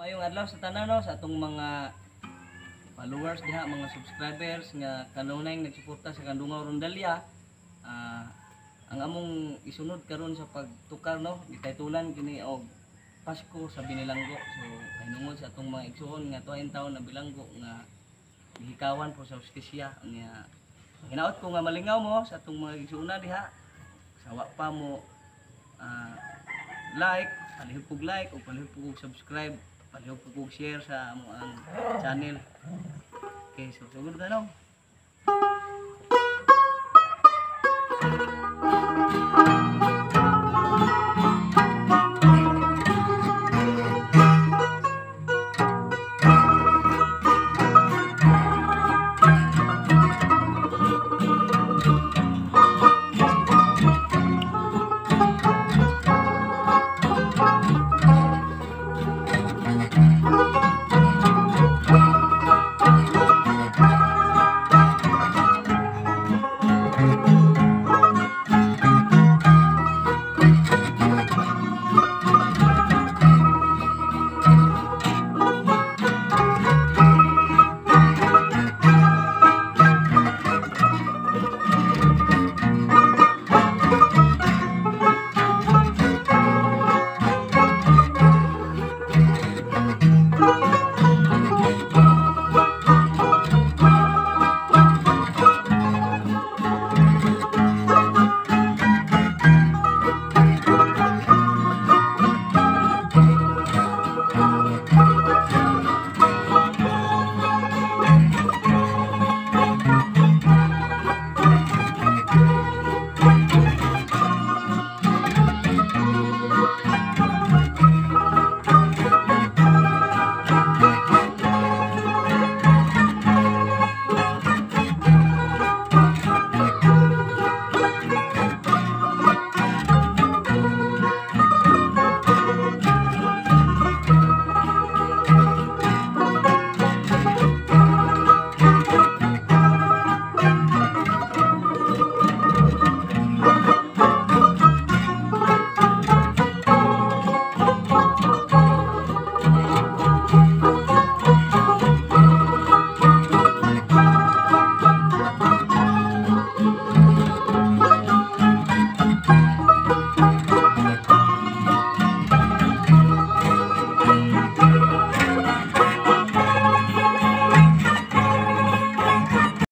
Maayong adlaw sa tanan, no, sa atong mga followers diha, mga subscribers nga kanunay nagsuporta sa Kandungaw Rondalla. Ang among isunod karon sa pagtukar, no, gitaytulan kini og Pasko sa Binilanggo. So hinungod sa atong mga igsuon nga tuwa taon na bilanggo nga gihikawan po sa hustisya nya. Hinaot ko nga malingaw mo sa atong mga igsuonan diha. Sa wa pa mo like, palihog kog like o palihog kog subscribe, palihog kog share sa among ang channel. Okay, so sugod na, no.